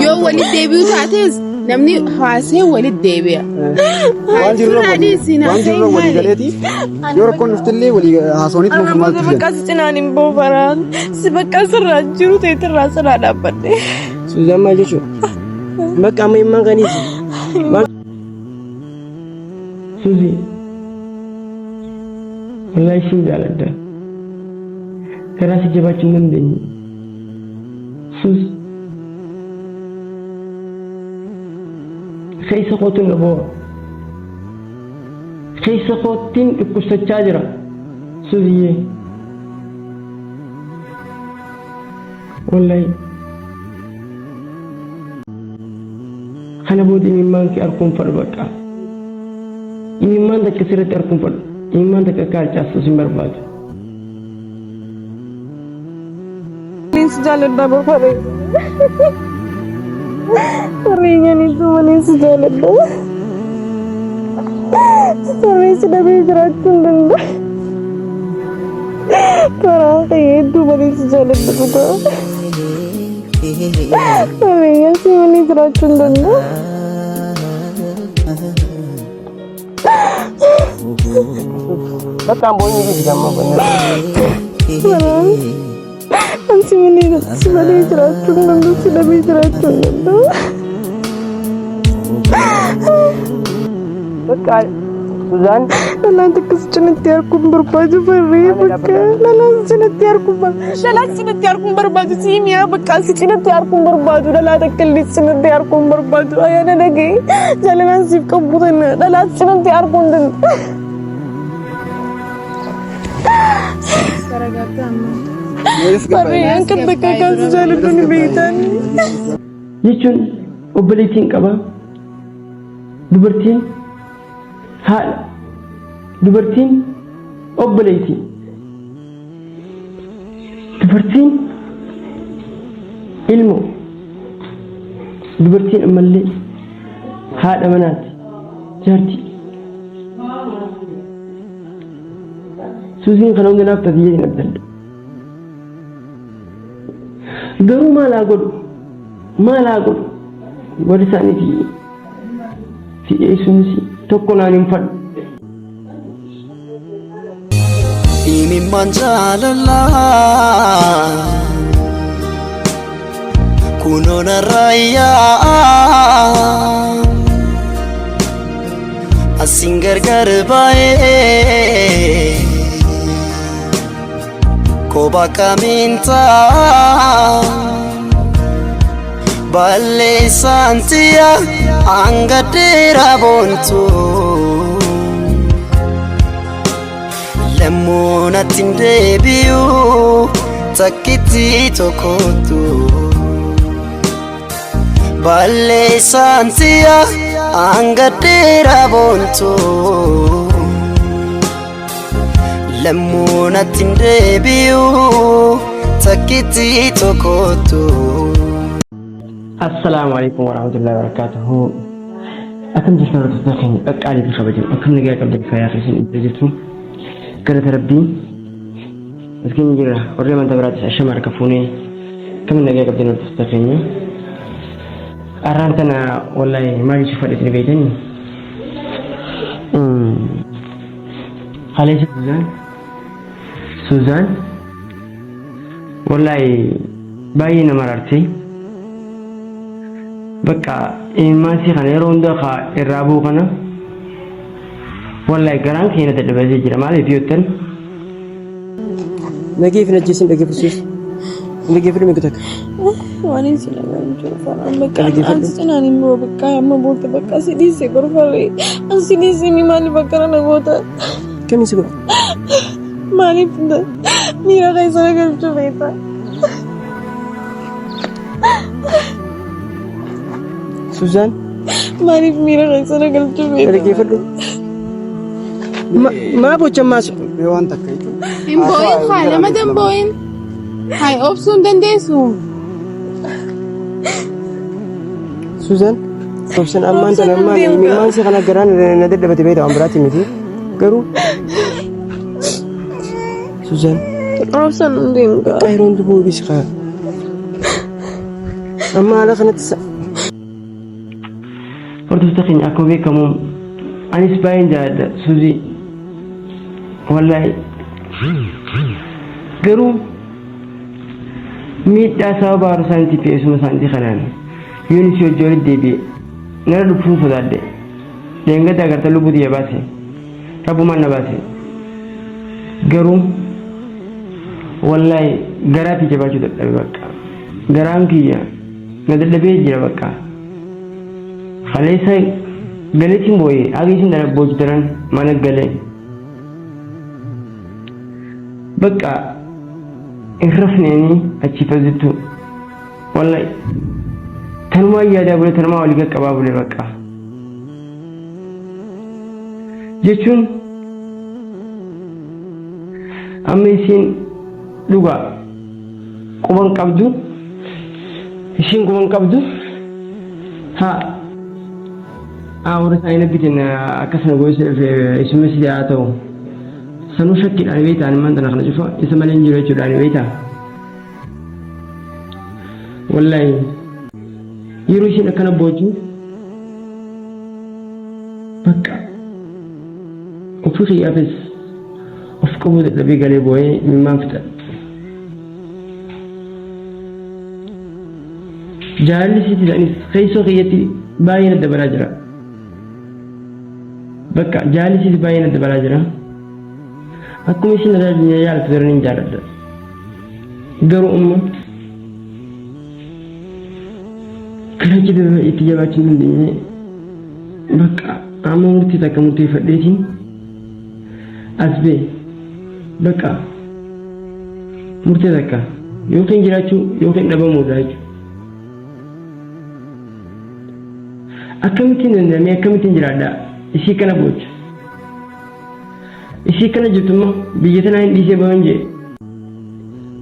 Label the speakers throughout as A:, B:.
A: Yoo walitti deebi'uu taates namni haasee walitti deebi'a.
B: Waan jirru
A: Suuraa dhiisii
B: waan jirru walii galeeti. Yoo rakkoon dhuftillee walii haasawanitti nuuf
C: Arraba
B: maaltu
C: bakka si cinaan hin boofaraan si bakka sirraa jiru ta'etirraa sirraa dhaabbadhe.
D: Suuzaan maal jechuudha? Bakka amma immaan kaniiti. Maal? Suuzii. Wallaahi sin jaaladha. Garaa si jabaachuu hin dandeenye. Suuz. Keessa kootiin na boo'a. Keessa koottiin dhukkubsachaa jira. Suuziyyee. Wallahi. Kana booda imimmaan kee arguun fadhu bakka. Imimmaan takka sirriitti arguun fadhu. Imimmaan takka akka harcaastu sin barbaadu.
C: Maniin si jaaladha barfaree. Saree nyaniitu maniin si jaaladha. Saree si dhabee jiraachuu hin danda'u. Karaa kee hedduu maniin si jaaladha dhugaa. Saree si malee jiraachuu hin danda'u.
D: Bakka amboonni dhiisi gamma bonna.
C: Ansi malee si malee jiraachuu hin danda'u si dhabee jiraachuu hin danda'u.
D: Bakka Suzaan
C: Dhalaan takka si cinatti arguun barbaadu barree bakka dhalaan si cinatti arguun barbaadu dhalaan si cinatti arguun barbaadu si mi'a bakka si cinatti arguun barbaadu dhalaa takka illee si cinatti arguun barbaadu ayyaana dhagee jaalalaan siif qabu tana dhalaa si cinatti arguun danda'u. Barree akka bakka kaasuu jaaladhu ni beektan.
D: Jechuun obboleettiin qaba. Dubartiin haadha. Dubartiin obboleettii. Dubartiin ilmoo. Dubartiin ammallee haadha manaati. Jaartii. Suusiin kana hunda naaf taati jedhin abdadha. Garuu maal haa godhu? Maal haa godhu? Warri isaaniifi fi eessuunis tokko naan hin fadhu.
E: Imimmaan jaalalaa kunoo narraa yaa'a asiin gargar baay'ee kophaa kamiin ta'a balleessaan tiyya hanga dheeraa boontu. Lammuu natti hin deebi'u takkitti tokkottu. Balleessaan si'a hanga dheeraa boontu. Lammuu natti hin deebi'u takkitti tokkottu.
D: Assalaamu alaikum warahmatullahi wabarakatuhu. Akkam jirtan hordoftoota keenya qaqqaalii fi kabajamoo akkam nagaa qabdan fayyaa keessan iddoo jirtu galata rabbii as keenya jirra warri amantaa biraatis ashama harka fuunee akkam nagaa qabdan hordoftoota keenya. Arraan tana wallahi maal jechuu fadhe isin beektanii? Kaleessa Suzaan Suzaan Wallahi baay'ee na mararte. Bakka imimmaan kana yeroo hunda ka irraa bu'u kana wallahi garaan keenya dadhabee jira maaliif yoo jettan Nageef hin ajjeesin dhaggeeffachiis. Dhaggeeffadhu meeqa takka.
C: Waan hin sila jiru faraan bakka
D: Dhaggeeffadhu.
C: ansi cinaan hin boo bakka amma booda bakka si dhiise gorfaree ansi dhiise ni maaliif akkana na goota
D: Kamiin si godha?
C: Maaliif miira keessa na galchuu feeta?
D: Suzaan
C: Maaliif miira keessa na galchuu feeta?
D: dhaggeeffadhu. Maa bocha maas
B: Mee waan takka jechuun.
A: Hin boo'in haa nama dan boo'in. Haa obsuu hin dandeessu.
D: Suzaan obsan ammaan tana ammaan imimmaan si kana garaan na dadhabate beekta waan biraatti miti. Garuu Suzaan
C: Roobsan hin deemu gaa.
D: Qeeroon dubuu ibsi kaa. Amma haala kanatti Hordoftoota keenya akkuma beekamu anis baay'een jaalladha Suuzii. Wallaahi garuu miidhaa sababa haadha isaaniitii fi eessuma isaaniitii kanaan yoon isii hojii walitti deebi'e nara dhufuu sodaadhe. Dheengadda agarta lubbuu tiyya baase. Rabbumaan na baase. Garuu wallaahi garaatti jabaachuu dadhabe bakka. Garaan kiyya na dadhabee jira bakka. Kaleessa galeetiin boo'e haga isin dara boochu daran mana galee. Bakka hin rafneeni achi fasittu. Wallahi tanumaa yaadaa bule tanumaa walii qaqqabaa bule bakka. Jechuun amma isiin dhugaa quban qabdu isiin quban qabdu haa haa warra isaanii nabbitiin akkasuma gosa isuma si haa ta'u sanuu shakkiidhaan beektaa ani maanta kana cufa isa malee hin jiru jechuudhaan beektaa. Wallahi yeroo isheen akkana boochu bakka ofii kiyyaafis of qabuu dadhabee galee boo'ee imimmaan fixa. Jaalalli sitti anis keessoo kiyyatti baay'ee na dabalaa jira. Bakka jaalalli sitti baay'ee na dabalaa jira. Akkuma isin na jaallattu daran hin jaalladha. Garuu amma karaa itti jabaachuu hin dandeenye bakka amma murtii takka murteeffadheetiin as ba'e bakka murtee takka yookiin jiraachuu yookiin dhabamuudha jechuudha. Akkamittiin danda'amee akkamittiin jiraadha isii kana boocha. Isii kana jirtu immoo biyya tanaa hin dhiisee bahan jee.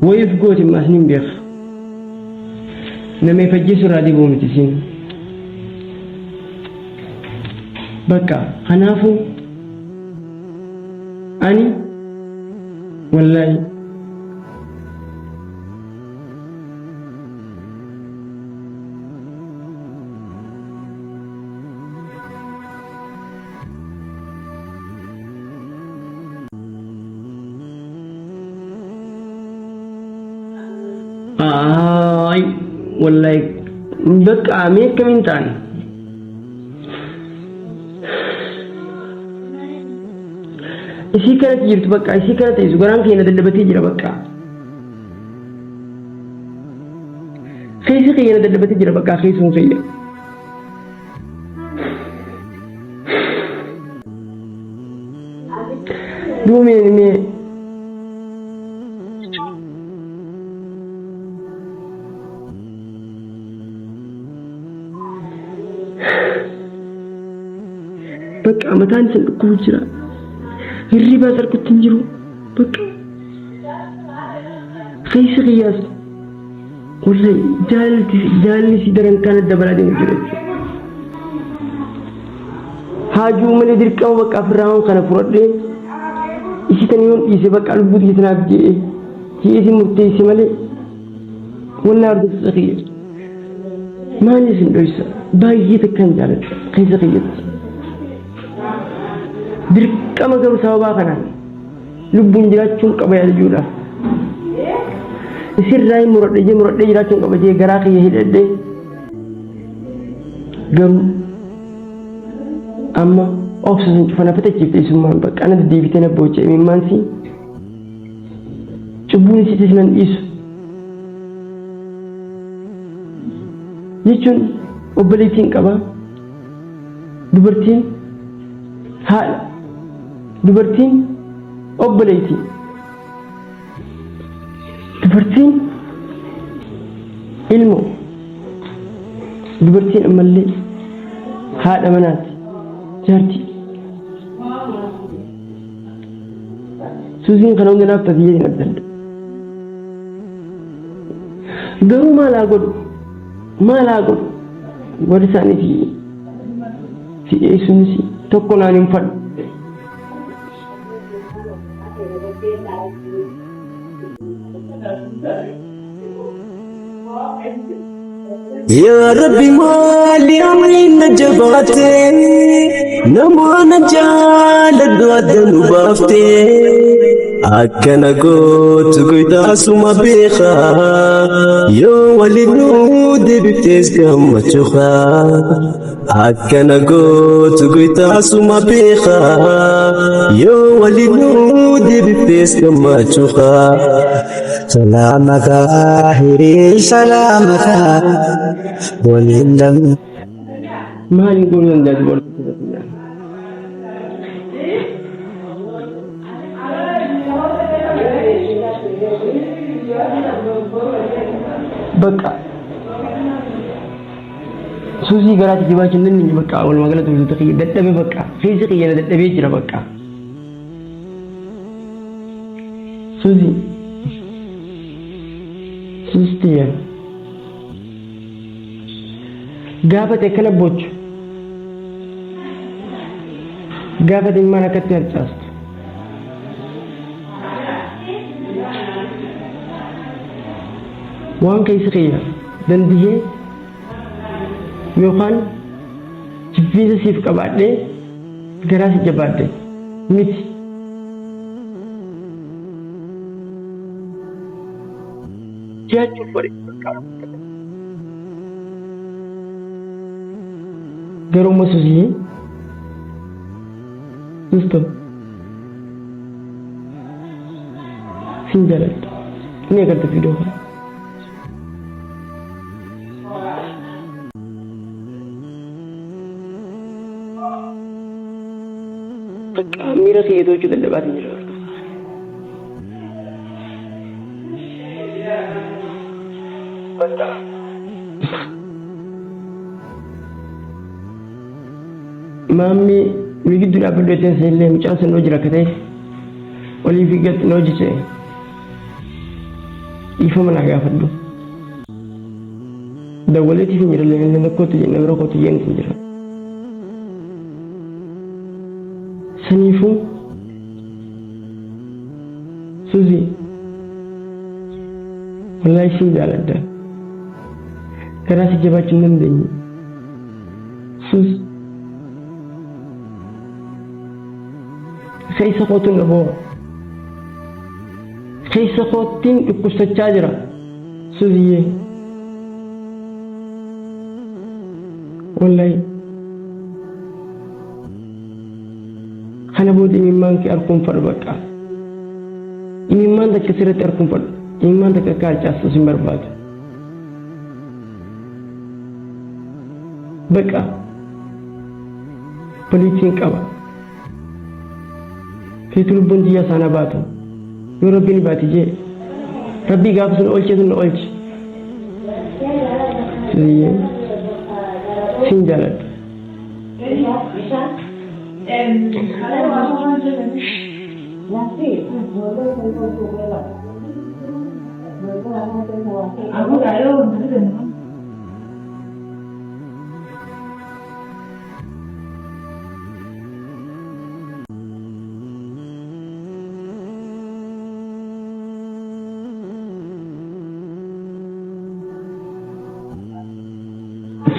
D: Wayiif gooti immoo asni hin beeka. Nama ifajjeessu irraa deebi'u miti isiin. Bakka kanaafuu ani wallaahi Ay, wallahi bakka mee akkamiin ta'an? Isii kanatti jirtu bakka isii kana teessu garaan keenya dadhabatee jira bakka. Keessi keenya dadhabatee jira bakka keessuun keenya. Duumeen mee bakka mataan isin dhukkubu jira. Hirribaa sarkutti hin jiru. Bakka keessa kiyyaas Wallahi jaalalti jaalalli si daran kana dabalaa deemu jira jechuudha. Haajuu malee dirqama bakka afirraa kana fudhadhee isii tan yoon dhiise bakka lubbuu tiyya tanaaf je'e je'ee si murteesse malee wallahi hordoftoota kiyya maal isin dhoysa baay'ee takkaan jaaladha keessa kiyyatti. Dirqama garuu sababaa kanaan lubbuun jiraachuun qaba yaadachuudha. Isirraa hin muradhe jee muradhee jiraachuun qaba jee garaa kiyya hidhadhee garuu amma obsa sun cufa na fitachiifte isummaan bakka ana deddeebitee na booche imimmaan si cubbuun isiitis nan dhiisu jechuun obboleettiin qaba dubartiin haadha Dubartiin obboleeyti. Dubartiin ilmoo. Dubartiin ammallee haadha manaati. Jaartii. Suusiin kana hunda naaf taati jedhin abdadha. Garuu maal haa godhu? Maal haa godhu? Warri isaaniitii Si eessuunis tokko naan hin fadhu.
F: Yaa Rabbi maali amriin na jabaate namoota jaaladhu adda nu baafte akkana gootu goytaasuma beeka yoo waliin nu deebiftees gammachuudha akkana gootu goytaasuma beeka yoo waliin nu deebiftees gammachuudha.
G: Salaamata hirii salaamata waliin dam.
D: Maaliin godhuu danda'a dubartoota? Bakka suusii garaatti jibaachuun nan inni bakka walumaa galatti hojjeta kiyya dadhabee bakka keessi kiyya na dadhabee jira bakka. Suusii suustiyya gaafa ta'e akkana bochu gaafa ta'e maal akkatti harcaastu. Waan keessa kiyya dandihee yookaan jibbiinsa siif qabaadhee garaa si jabaadhe miti. Jiraachuuf fedhe garuu immoo susii susto sin jaaladha ni agarta viidiyoo kana. Bakka miira kiyya to'achuu dadhabaatiin jira. Bakka maammii nu gidduu dhaabbadhu jetteen sanillee mucaan sun hojii rakkatee olii fi gad na hojjete dhiifama naa gaafadhu. Dawwaleetiif hin jira illee kootu jenne bira kootu jeen hin jira. Saniifuu Suzi wallahi sin jaaladha. Garaa si jabaachuu hin dandeenye. Sus keessa kootuun na boo'a. Keessa koottiin dhukkubsachaa jira. Suziyyee. Wallahi. Kana booda imimmaan kee arguun fadhu bakka. Imimmaan takka sirriitti arguun fadhu. Imimmaan takka akka harcaastu sin barbaadu. Bakka waliitiin qaba. Feetu lubbuun tiyya sana baatu. Yoo rabbiin baati jee. Rabbii gaafa sun oolchee sun oolche. Suziyyee sin jaaladha.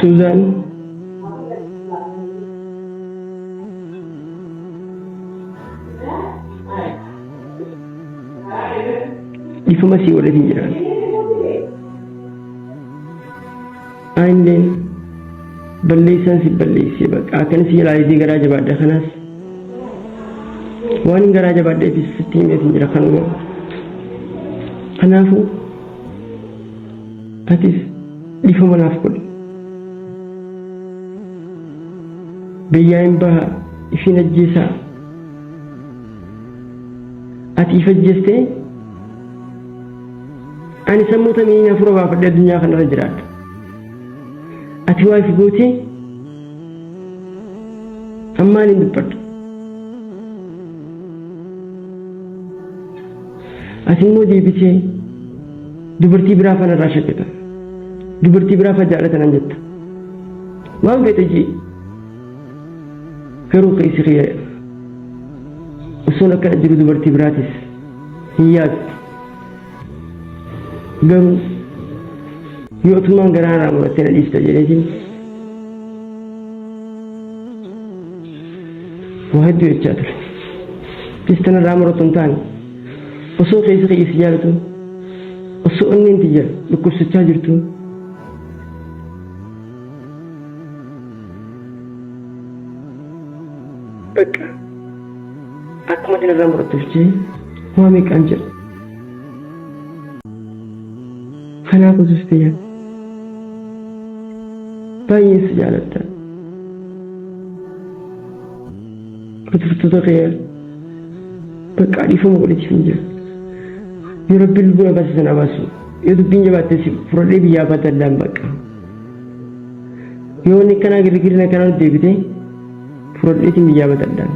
D: Suzaan dhiifama sii godhatiin jiran. Aanilleen balleessaan si balleessee bakka akkana si ilaalee garaa jabaadha kanaas waan hin garaa jabaadheefis sitti himeetiin jira kanuma. Kanaafuu atis dhiifama naaf godhi. Biyyaa hin baha ifiin ajjeesaa. Ati if ajjeestee ani sammuu tamiin hafuura baafadhee addunyaa kanarra jiraadha. Ati waa if gootee ammaan hin dubbadhu. Ati immoo deebitee dubartii biraa faana irraa shakkita. Dubartii biraa faana jaalata naan jetta. Waan feete jii. Garuu keessi kiyya osoon akkana jiru dubartii biraatis hin yaadu. Garuu Yoo otumaan garaa irraa murattee na dhiista jedheetiin waa hedduu jechaa ture. Dhista narraa muratu hin taane osoo keessa kiyya si jaalatu osoo onneen tiyya dhukkubsachaa jirtu bakka akkuma isin irraa murattuuf jee waa meeqaan jedha. Kanaaf usus tiyya baay'een si jaaladha. Hordoftoota kiyya bakka dhiifama godhatiif hin jira. Yoo rabbiin lubbuu na baase sana baasu yoo dubbiin jabaatte si fudhadhee biyyaa badallaan bakka. Yoo inni akkanaa girgirri akkanaa deebite fudhadheetiin biyyaa badallaan.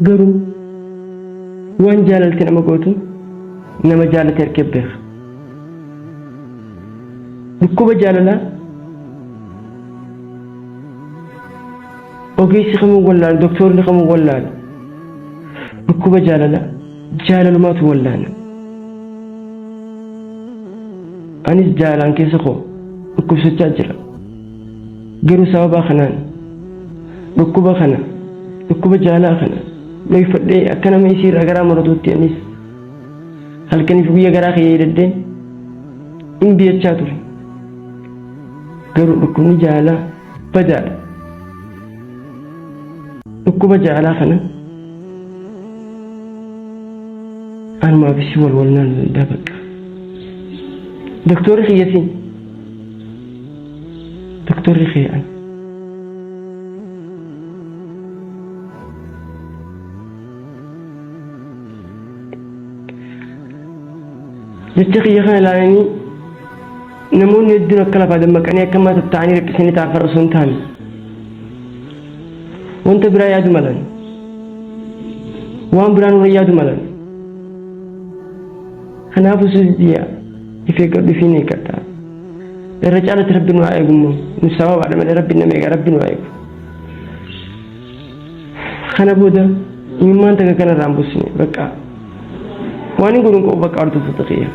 D: Garuu waan jaalalti nama gootu nama jaalate argee beeka. Dhukkuba jaalalaa ogeessi kamuu wallaalu, doktorri kamuu wallaalu. Dhukkuba jaalalaa jaalalumaatu wallaana. Anis jaalalaan keessa koo dhukkubsachaa jira. Garuu sababa kanaan dhukkuba kana dhukkuba jaalaa kana dhoyfadhee akka nama isii irraa garaa muratuutti anis halkaniif guyya garaa kiyya hidhadhee hin biyachaa ture. Garuu dhukkubni jaalalaa badaadha. Dhukkuba jaalalaa kana anumaaf isii wal walnaan danda'a bakka. Doktorri kiyya siin. Doktorri kiyya ani. Jecha kiyya kana ilaalanii namoonni hedduun akka lafaa dammaqanii akka amma tatta'anii riqisanii taa'an osoo hin taane wanta biraa yaadu malan waan biraa nurra yaadu malan. Kanaafuu suusiya if eeggadhu ifiin eeggadha. Irra caalatti rabbi nu haa eegu immoo nu sababaadha malee rabbi nama eega rabbi nu haa eegu. Kana booda imimmaan takka kanarraa hin buusne bakka waan hin godhu hin qabu bakka hordoftoota kiyya.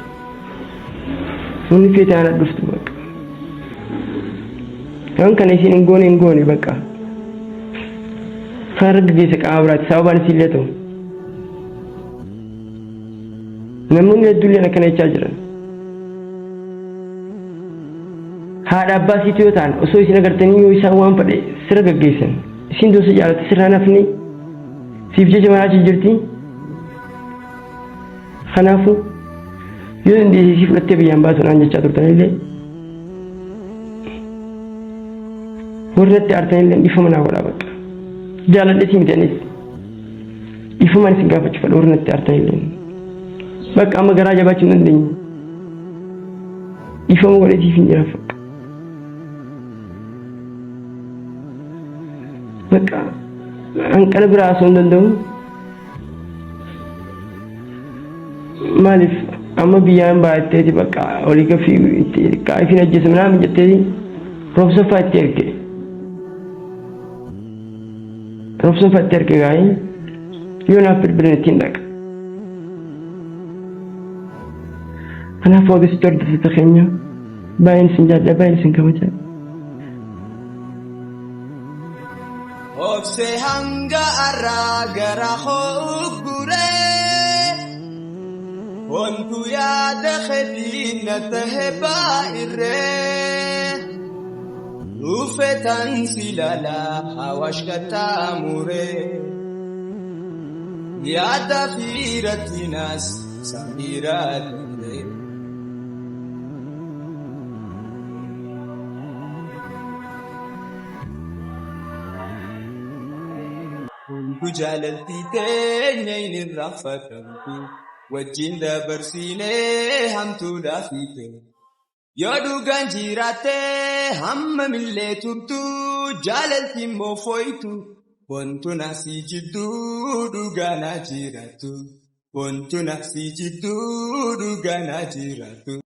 D: Wanni feete ana dhuftu bakka. Waan kana isin hin goone hin goone bakka. Kan argaggeessa qaama biraati sababaan isin illee ta'u. Namoonni hedduulleen akkana jechaa jiran. Haadha abbaa siitu yoo ta'an osoo isin agartanii yoo isaan waan fedhe sirra gaggeessan isin dosa jaalatti sirraa nafni siif jecha maraachi jirti. Kanaafuu yoo dandeesse isii fudhattee biyyaan baatu naan jechaa turtanillee warri natti aartanillee dhiifama naa godhaa bakka. Jaaladhe si miti anis. Dhiifama isin gaafachuu fedha warri natti aartanillee. Bakka amma garaa jabaachuu hin dandeenye. Dhiifama godheetiif hin jira bakka. Bakka hanqina biraa osoo hin danda'u. Maaliif amma biyyaan baay'atteeti bakka olii gafii itti kaafin ajjeese minaamin jetteeti roobsaffaa itti erge. Roobsaffaa itti erge gaa'ii yoo naaf bilbilan ittiin dhaqa. Kanaafuu agasitti hordoftoota keenya baay'een isin jaalladha baay'een isin kabaja.
H: Obse hanga arraa gara koo ugguree Wantu yaada keetiin na tahe baay'irree Dhufe tan si laalaa hawaash qaxxaamuree Yaada fi rakkinaas samiiraa dirree. Hundu jaalaltii teenya hin irraanfatamtu wajjin dabarsinee hamtuudhaaf hiite. Yoo dhugaan jiraatte hammamillee turtu jaalalti immoo fooytu wantu na si jidduu dhugaan haa jiraattu wantu na si jidduu dhugaan haa jiraattu.